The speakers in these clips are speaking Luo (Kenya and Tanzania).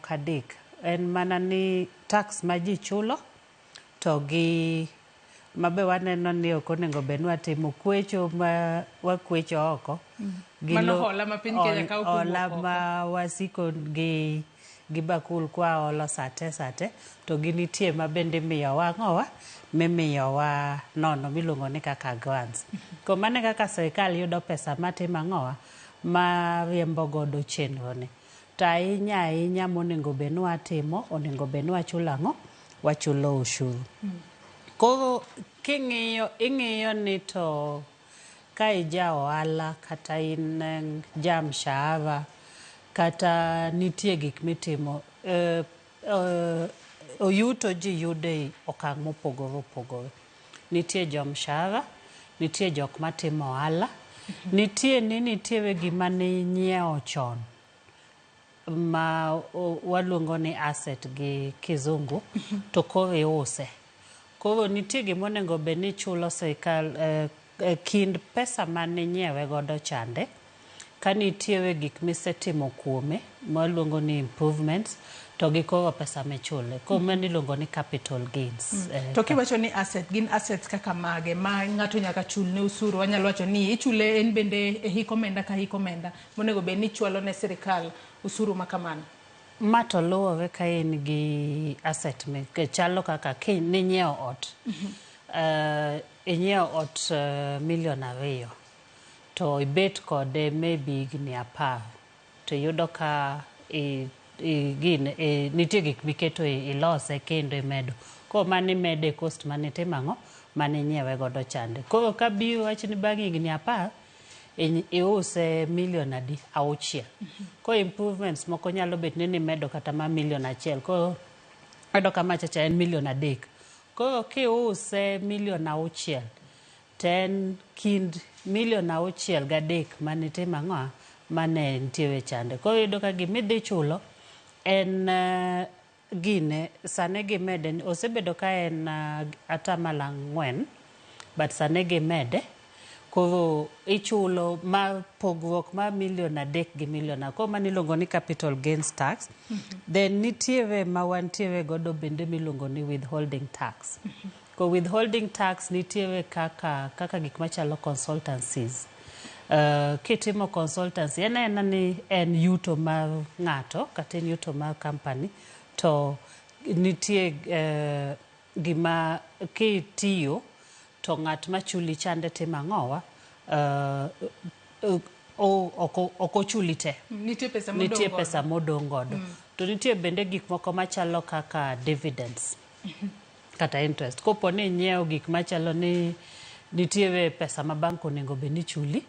ok adek. En mana ni tax ma ji chulo to gi mabe waneno ni ok onego bed ni watimo kwecho ma wakwecho oko. Gi Mano lo- hola ma piny Kenya kawo kowuok hola oko. ma wasiko gi bakul kwaolo sate sate to gi nitie ma bende imiyowa ang'owa mimiyowa nono miluongo ni kaka grants. Kuom mano e kaka sirikal yudo pesa matimo ang'owa ma riembo godo chenro ni. To ahinya ahinya monego bed ni watimo, onego bed ni wachulo ang'o? Wachulo ushuru. Koro king'iyo, ing'iyo ni to ka ija ohala kata in ja mshahara kata nitie gik mitimo, oyuto ji yudo e okang' mopogore opogore. Nitie jo mshahara, nitie jok matimo ohala, nitie ni nitiere gima ninyiewo chon ma waluongo ni asset gi kizungu to koro iuse. Koro nitie gima onego bed ni ichulo sirikal e kind pesa mane inyiewe godo chande, ka nitiere gik misetimo kuome mawaluongo ni improvements to gi koro pesa michule. Koro mano iluongo ni capital gains. To kiwacho ni asset, gin assets kaka mage ma ng'ato nyaka chul ne osuru? Wanyalo wacho ni ichule en bende e hik omenda ka hik omenda monego bed ni ichwalo ne sirikal osuru ma kamano. Ma to luwore ka in gi asset chalo kaka ninyiewo ot. Inyiewo ot milion 2 to ibet kode maybe higni 10 to iyudo ka nitie gik miketo ilose kendo imedo. Koro mano imedo e cost mane itimo ang'o? Mane inyiewe godo chande. Koro ka bi wach ni bang' higni 10 iuse milion adi? 6. Koro improvements moko nyalo bet ni nimedo kata ma milion 1. Koro iyudo ka macha cha en milion 3. Koro kiuse milion 6 to en kind milion 6 gi 3 mane itimo ang'o? Mane nitiere chande. Koro iyudo ka gima idhi chulo en gine sani gimede, osebedo ka en 4% but sani gimede. Koro ichulo mar pogruok mar milion 3 gi milion. Koro mano iluongo ni capital gains tax. Then nitiere ma wantiere godo bende miluongo ni withholding tax. Ko withholding tax nitiere kaka gik machalo consultancies. Kitimo consultancy en aena ni en yuto mar ng'ato kata en yuto mar company to nitie gima kitiyo to ng'at machuli chande timo ang'owa? Ok ochuli te. Nitie pesa Nitie modong' godo. pesa modong' godo. To nitie bende gik moko machalo kaka dividends kata interest. Kopo ni inyiewo gik machalo ni nitiere pesa ma bank onego bed ni chuli,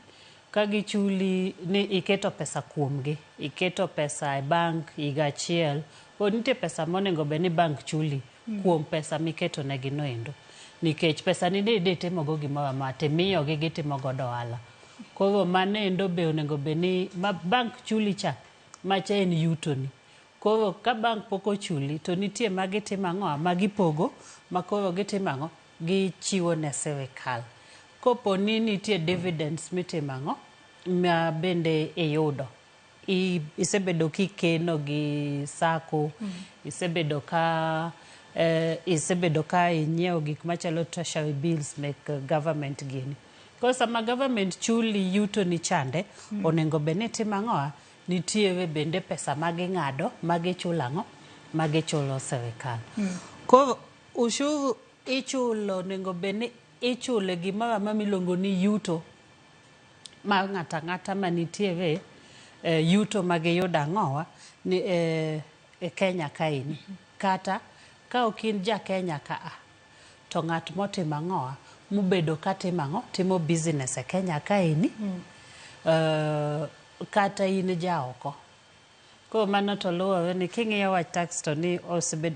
ka gichuli ni iketo pesa kuomgi, iketo pesa e bank higa achiel, koro nitie pesa monego bed ni bank chuli kuom pesa miketo negi no endo. Nikech pesa ni ne itimo go gimoro amora timiyogi gitimo godo ohala. Koro mano endo be onego bed ni ma bank chuli cha, macha en yutoni. Koro ka bank pok ochuli to nitie ma gitimo ang'o? Ma gipogo ma koro gitimo ang'o? Gichiwo ne sirikal. Kopo ni nitie dividends mitimo ang'o? Ma bende iyudo. Isebedo kikeno gi sacco, isebedo ka inyiewo gik machalo treasury bills mek government gini. Koro sama government chuli yuto ni chande, onego bed ni itimo ang'o? Nitiere bende pesa ma ging'ado ma gichulo ang'o? Ma gichulo sirikal. Koro ushuru ichulo onego bed ni ichulo e gimoro amora miluongo ni yuto mar ng'ato ang'ata manitiere yuto ma giyudo ang'owa ni e Kenya kaeni. Kata ka ok in ja Kenya ka a, to ng'at motimo ang'owa mobedo ka timo ang'o? Timo business e Kenya kaeni, kata in ja oko. Koro mano to luwore ni king'iyo wach tax to ni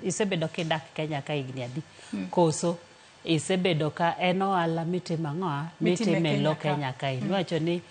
isebedo kidak Kenya ka higni adi? Koso isebedo ka en ohala mitimo ang'owa? Mitimo e Mitimo e lo Kenya ka. Kenya kaeni. Iwacho ni